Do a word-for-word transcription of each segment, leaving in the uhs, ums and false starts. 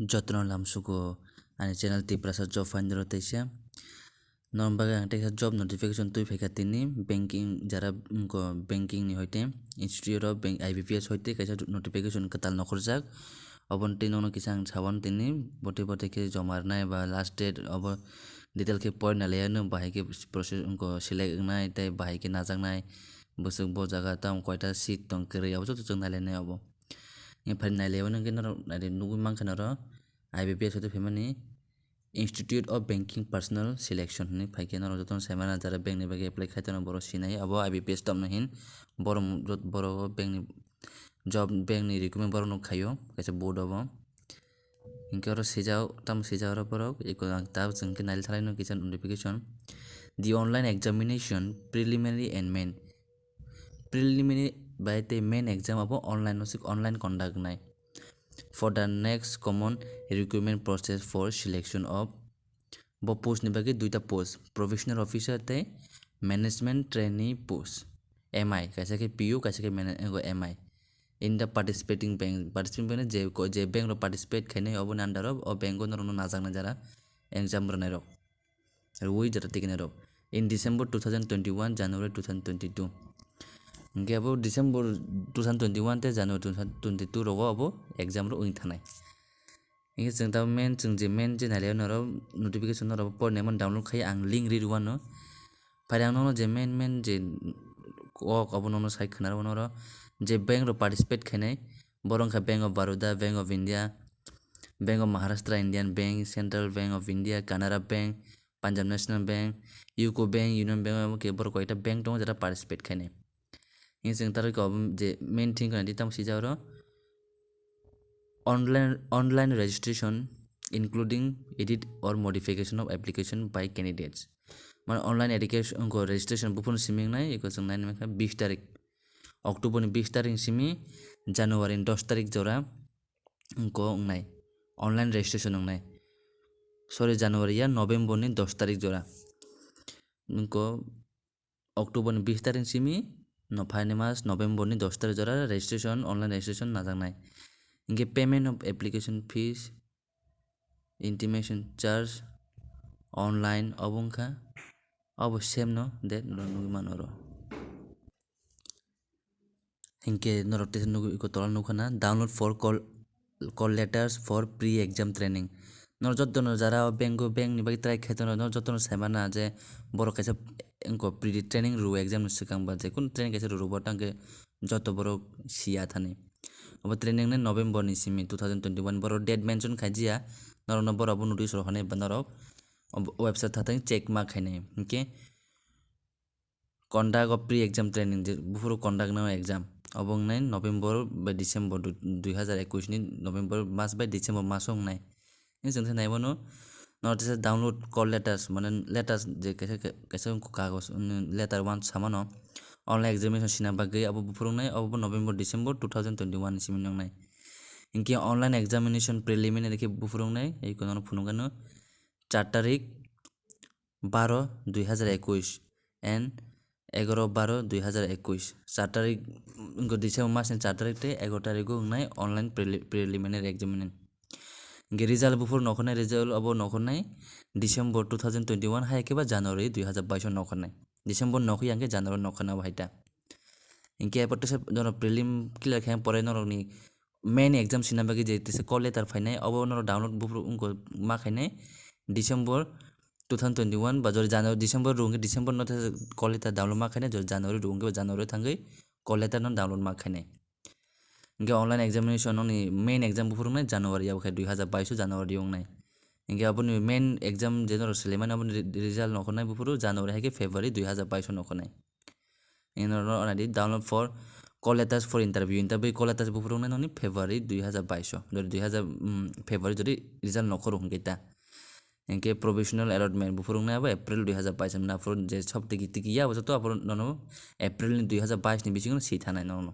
Jotono lamsugo ani channel Tiprasa Job Finder o teisa. Norok bagwi ang teisa job notification twi phaikha tini banking jara wngkha banking ni hoite institute of bank I B P S hoite kaisa notification kwtal nokhorjak. Oboni tei nono kisa ang sabon tini bote bote khe joma rwnai ba last date obo detail khe porna laiya no bahai khe process wngkha select wngnai tei bahai khe najaknai bwswk bo jaga tamo koita seat tong kwrwi abo joto chwng nailainai obo. Phai nailaio nw hwnkhe norok nugwi mankha norok I B P S hoite phaimani Institute of Banking Personnel Selection hinwi phaikhe norok jotono saimano jara bank ni bagwi apply khai tongo borok sinai abo I B P S tongmani hin borok borok bank ni job bank ni recruitment borok no khaio kaisa board obo. Hinkhe oro swijak tamo swijak oro borok eko ang tabuk chwng khe nailithalaino kisa notification. The online examination preliminary and main preliminary bai tei main exam abo online no se online conduct nai. For the next common recruitment process for selection of bo post ni bagwi duita post professional officer tei management trainee post M I kaisa khe P U kaisa khe mana- ego M I in the participating bank participating bank je ko- je bank rok participate khainai oboni under o o bank o norok no najaknai jara exam rwnai rok. Rwi jora tikina rok in December two thousand twenty-one January two thousand twenty-two. Hingke abo December two thousand twenty-one te January two thousand twenty-two rogo abo exam rok wng thanai. Hingke chwng tabo main chwng je main je nailai noro notification noro pornai man download khai ang link ri rwano. Phai ang nono je main main je kok abo nono sai khna rwno noro je bank rok participate khainai borok wngkha Bank of Baroda, Bank of India, Bank of Maharashtra, Indian Bank, Central Bank of India, Canara Bank, Punjab National Bank, U C O Bank, Union Bank, omo khe borok koita bank tongo jera participate khainai. Hingke chwng taro khe obo je main thing khna di tamo swijak oro online, online registration including edit or modification of application by candidates. Mane online education wngkha registration buphuru simi wngnai eko chwng nai nangkha bis tarik October ni bis tarik simi January ni dos tarik jora wngkha wngnai online registration wngnai. Sorry, January ya November ni dos tarik jora wngkha October ni bis tarik simi no phaini mas November ni dos tarik jora registration online registration najaknai. Hingke payment of application fees, intimation charge, online obo wngkha obo same no date no nugui mano oro. Hinkhe norok teisa nugui eko tola nukha na download for call call letters for pre exam training. Norok jotono jara o bank o bank ni bagwi try khai tongo norok jotono sai mana je borok kaisa wngkha pre training rwo exam ni swkang ba jekunu training kaisa rwo bo tangkhe joto borok siya thani. Obo training ni November ni simi two thousand twenty-one borok date mention khai jia norok no borok bo notice rw hwnwi ba norok website thathang check ma khainai hinkhe. Conduct of pre exam training je buphuru conduct nw exam obo wngnai November bai December dui hazar ekwis ni November mas bai December maso wngnai. Hing chwng se nai mano norok teisa download call letters mane letters je kaisa kaisa kagos letter one samano online examination sina bagwi abo buphuru wngnai obo November December two thousand twenty one ni simi wngnai. Hinkhe online examination preliminary khe buphuru wngnai eko nono phunukgano char tarik baro dui hazar ekwis and egaro baro dui hazar ekwis char tarik wngkha December masni char tarik tei egaro tarigo wngnai online preli- preliminary examination. Hingke result buphuru nokhornai result obo nokhornai December two thousand twenty one hai khe ba January dui hazar baiso nokhornai December nokhor yang khe January nokhornai obo hai ta. Hingke abo teisa norok prelim clear khe pore norokni main exam sina bagwi je teisa call letter phainai obo norok download buphuru wngkha ma khainai December two thousand twenty one ba jori January December rw hwnkhe December no teisa call letter download ma khainai jori January rw hwnkhe January thangwi call letter no download ma khainai. Hingke online examination nokni main exam buphuru wngnai January abo khe dui hazar baiso January wngnai. Hingke aboni main exam je norok selaimani aboni re- result nokhornai buphuru January hai khe February dui hazar baiso nokhornai. Ino ro nadi download for call letters for interview. Interview call letters buphuru wngnai nokni February dui hazar baiso. Jodi dui hazar, mm, February jodi result nokhoro hwnkhe ta. Hingke provisional allotment buphuru wngnai abo April dui hazar baiso na phuru je sob tiki tiki ya abo joto aphuru nono April ni dui hazar baiso ni bisingo si thanai nono.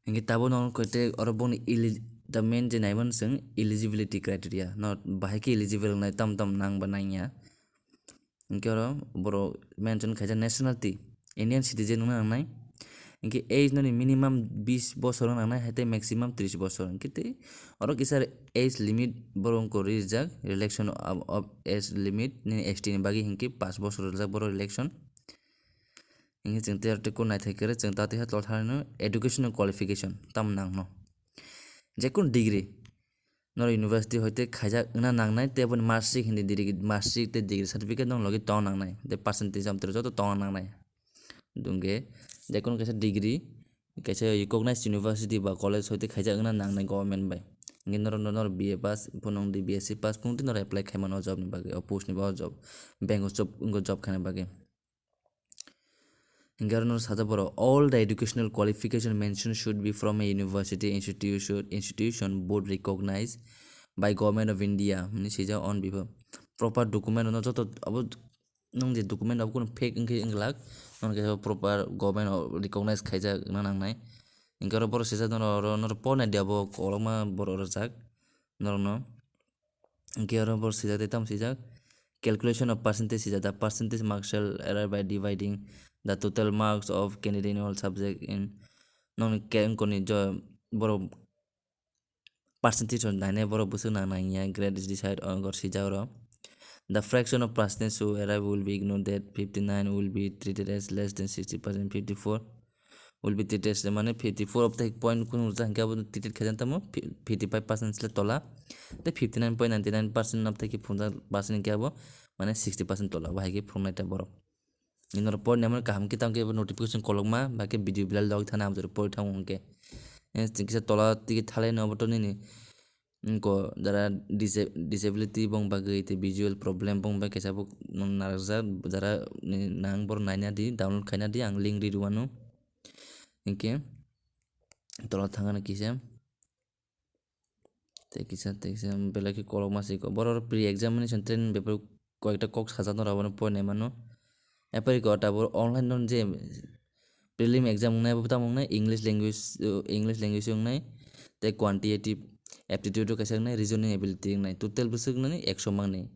Hingke tabo nono koite oro boni eli- the main je naiman chwng eligibility criteria. No bahai khe eligible wngnai tam tam nang ba nangya. Hingke oro borok mention khaijak nationality, Indian citizen wngna nangnai. Hinkhe age noni minimum bis bosor wng nangnai, hai tei maximum tris bosor. Hinkhe tei oro kisa age limit borok wngkha rijak, relaxation of, of age limit nini S T ni bagwi hinkhe paanch bosor rijak borok relaxation. Hinkhe chwng tei aro tei kok naithai kwrwi chwng ta tei ha tol thani educational qualification tamo nangno. Jekunu degree norok university hoite khaijak wngna nangnai, tei aboni marksheet hindi degree, marksheet tei degree certificate norok logi tong nangnai, tei percentage amtwrwi joto tong nangnai. Dungkhe jekunu kaisa degree kaisa recognized university ba college hoite khaijak wngna nangnai government bai. Hinkhe norok, norok B A pass phunukdi, B S C pass phunukdi, norok apply khaimano o job ni bagwi, o post ni bagwi o job, bank o job, wngkha job khaina bagwi. Hinkhe aro norok sajak borok, all the educational qualification mentioned should be from a university institution, institution board recognized by Government of India, hinwi swijak on before. Proper document rokno joto abo nwng je document abo kunu fake wngkhe wngglak, nono khe proper government o recognize khaijak wngna nangnai. Hinkhe oro borok swijak norok oro norok pornai di abo kwbangma borok rwjak norokno. Hinkhe oro borok swijak tei tamo swijak, calculation of percentage swijak, the percentage mark shall arrive by dividing the total marks of candidate in all subject in, nokni ke wngkoni jo borok percentage rok nainai borok bwswk nang nangya, grade is decide on gor swijak oro. The fraction of percentage who arrive will be ignored, that fifty nine will be treated as less than sixty percent, fifty four will be treated as, mane fifty four of the point kunu rwjak hinkhe abo treated khaijak tamo fifty five percent le tola, tei fifty nine point nine nine percent of the phunjak percent hinkhe abo mane sixty percent tola, abo hai khe phunuknai ta borok. Nini oro porni amo kaham khe tamo khe notification kolokma, ba khe video belai log thana amo pori thango hwnkhe. Eh, chwng kisa tola tigi thalai no abo to nini, wngko jara disa-, disability bong bagwi tei visual problem bong bai kaisa bo narwkjak, jara ni nang borok naina di, download khaina di, ang link ri rwano. Hinkhe tola thangano kisa. Tei kisa, tei kisa belai khe kolokma se kok. Borok pre examination training bepar koyekta kok sajak norok abono porinai mano. Epari kok tabuk online no je prelim exam wngnai abo tamo wngnai English language, uh, English language wngnai. Tei quantitative aptitude o kaisa wngnai, reasoning ability wngnai. Total bwswk wngnai ekso mangnai.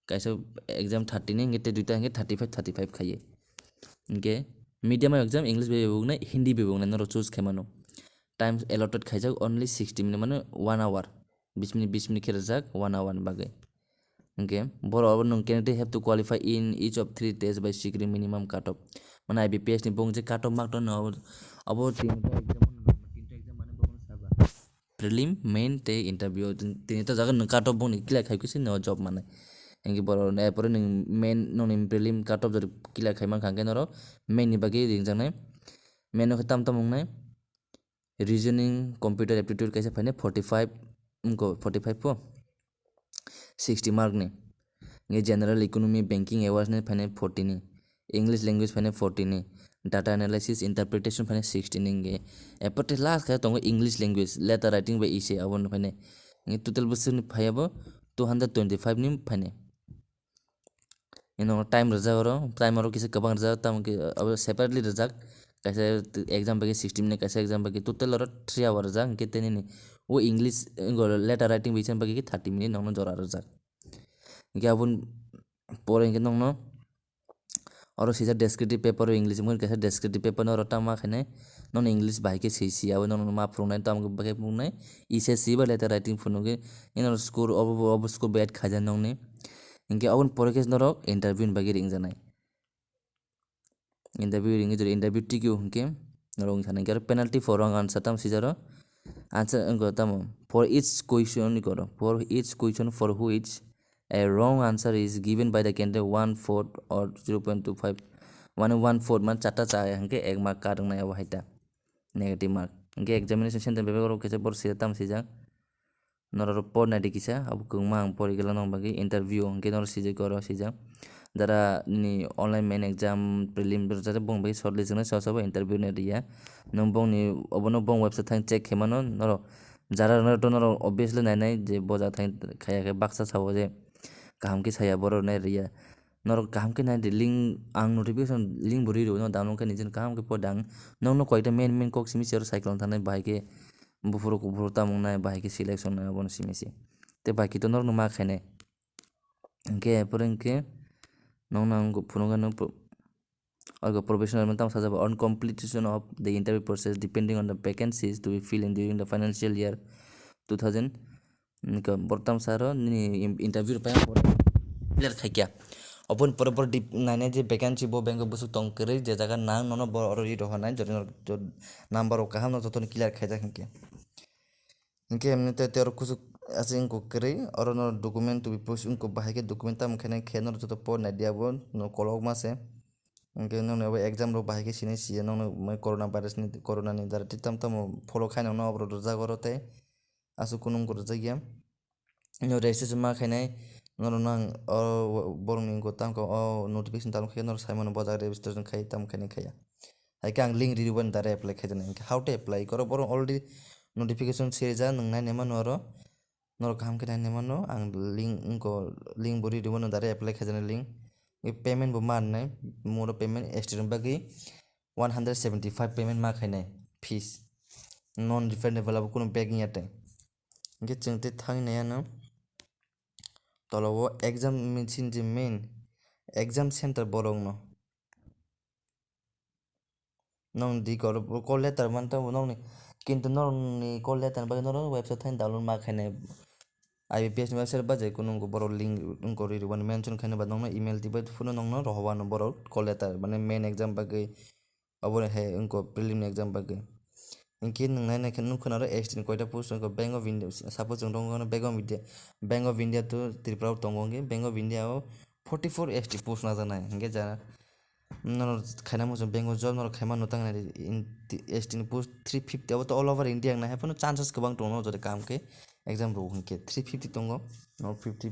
Kaisa exam thirty ni, hinkhe tei duita hinkhe thirty five, thirty five khaiye. Hinkhe medium o exam English bai bo wngnai, Hindi bai bo wngnai, norok choose khai mano. Time allotted khaijak only sixty minute, mane one hour. Bis minute, bis minute khe rwjak one hour ni bagwi. Hinkhe borok abo nwng candidate have to qualify in each of three tests by securing minimum cut off. Mane I B P S ni bung je cut off mark tongno abo, abo tinta exam, tinta exam mane bung saba. Prelim, main tei interview, tin-, tini ta jaga nwng cut off boni clear khai khe se no job manai. Hinkhe borok, eh, pore nwng main nokni prelim cut off jodi clear khai mankha hinkhe norok main ni bagwi ringjaknai. Main no khe tam tam wngnai. Reasoning, computer aptitude kaisa phainai forty five, wngkha forty five pho. sixty mark ni. Hinkhe general economy, banking awareness phainai forty ni, English language phainai forty ni, data analysis, interpretation phainai sixty ni hinkhe. Epor tei last khe tongo English language, letter writing bai essay abono phainai. Hinkhe total bwswkni phaiya bo two hundred twenty five ni phainai. Ino time rwjak oro, time oro kisa kwbang rwjak, tamo khe abo separately rwjak. Kaisa exam bai khe sixty minute, kaisa exam bai khe total oro three hour rwjak, hinkhe tei nini o English, letter writing bai bagwi khe thirty minute nokno jora rwjak. Hinkhe aboni pore hinkhe nokno oro sijak descriptive paper o English wngkha, kaisa descriptive paper no oro tamo khainai, nono English bahai khe swi si abo nono ma phwrwngnai, tamo khe bahai phwrwngnai, essay si ba letter writing phunukgwi, ino school obo, obo school bai add khaijak nokni. Hinkhe aboni pore khe norok interview ni bagwi ringjaknai. Interview ringwi jora interview tikio hinkhe norok wngkha hinkhe aro penalty for wrong answer tamo swijaro. Answer wngkha tamo, for each question wngkha oro, for each question for which a wrong answer is given by the candidate one fourth or zero point two five, mane one fourth, mane charta cha hinkhe ek mark cut wngnai abo hai ta negative mark. Hinkhe examination center bebak oro kisa borok sijak tamo sijak. Norok por naidi kisa, abo kwbangma ang pori gala nokni bagwi interview hinkhe norok sijak oro sijak. Jara ni online main exam prelim rwjak boni bagwi shortlist wngnai, sobo sobo interview nai rwya. Nwng bongni obono bong website thang check khaimano norok. Jara norok to norok obviously nainai je bo jaga thang khaiya khe baksa sao je kaham khe saya borok nai rwya. Norok kaham khe nai di link, ang notification link bo rwi rw no download khe nijeni kaham khe pore ang nokno koita main main kok simi se oro cycle thangnai bahai khe buphuru kuphuru tamo wngnai bahai khe selection wngnai obono simi se tei bahai khe to norokno ma khainai. Hinkhe pore hinkhe nokno ang phunukgwi no Ogo professional man tamo sajak on completion of the interview process depending on the vacancies to be filled in during the financial year two thousand. Borok tamo saro nini interview rok clear khaikya. Oboni pore pore nainai je vacancy bo bank o bwswk tong kwrwi, je jaga nang nono bo oro ri rohornai, jodi number rok kaham no jotono clear khaijak hinkhe. Hinkhe emni te, te oro kuchuk aswk wngkuk kwrwi, oro no document to be post wngkuk, bahai khe document tamo khainai khe norok joto por nai dia bo no kolokma se. Hinkhe nokni abo exam rok bahai khe sinai siya, nokni mai corona virus ni, corona ni dara tei tamo tamo follow khai nokno oborok rwjak oro tei aswk kunu wngkuk rwjak ya. No registration ma khainai norok no ang o borok ni wngkuk tamo khe o notification tamo khe norok sai mano bo jaga registration khai tamo khainai khaiya. Hai khe ang link rwui bo direct apply khaijana. Hinkhe how to apply? Oro borok already notification serijak, nwng nainai mano oro. Norok kaham khe nainai mano, ang link wngkha, link bo rwui rwmano direct apply khaijana link. Payment bo ma rwnai, moro payment student bagwi one hundred seventy five payment ma khainai fees. Non refundable abo kunu back wngya tei. Hinkhe chwng tei thangwi nai ano. Tola o exam machine je main exam center borok no. Nong di kor call letter man tamo nongni, kintu nongni call letter bagwi norok website thani download ma khainai. I B P S ni website ba je kunu wngkha borok link wngkha rwi rwmani mention khainai ba nongno email twi bai phano nongno rohobano borok call letter mane main exam bagwi, obo hai wngkha prelim ni exam bagwi. Hinkhe nwng nai nai khe nukha naro S T ni koita post wngkha Bank of India, suppose chwng rwngkha Bank of India, Bank of India to Tripura o tongo hinkhe Bank of India o forty four S T post najaknai hinkhe ja. Norok khaina muchung bank o job norok khaima nutang nai S T ni post three fifty abo to all over India wngna hai phano chances kwbang tongo jodi kaham khe exam rw hinkhe three fifty tongo, no fifty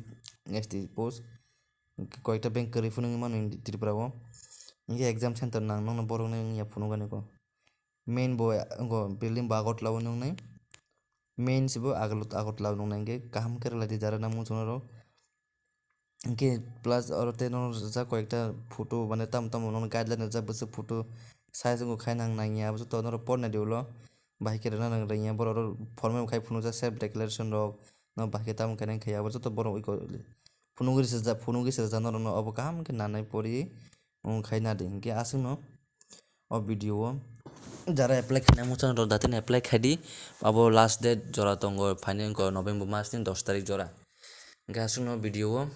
S T post. Hinkhe koyekta bank kwrwi phano wngwi mano Tripura o. Hinkhe exam center nang nokno borok nai wngya phunukgani ko. Main bo wngkha building bo Agartala o nungnai. Main se bo Agartala o nungnai hinkhe kaham khe rwlai di jara nang muchung norok. Hinkhe plus oro tei nono rijak koyekta photo mane tamo tamo nono guideline rijak bwswk photo size wngkha khe nang nangya abo joto norok pornai di ulo bahai khe rwna nang rwngya borok oro form khai phunukjak self declaration rok no bahai khe tamo khe nang khe abo joto borok iko phunugwi swijak phunugwi swijak norokno obo kaham khe nanai pori wng khai nadi hinkhe aswkno. O video o jara apply khainai muchung rok datino apply khaidi. Abo last date jora tongo, phaini wngkha November mas ni dos tarik jora. Hinkhe aswkno video o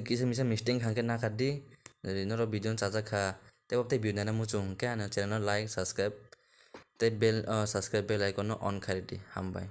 kisa misa mistake hangkhe nakardi, norok video no chajak kha tei bo tei video naina muchung hinkhe ano channel no like, subscribe tei bell, ah, subscribe bell icon no on khairidi. Hambai.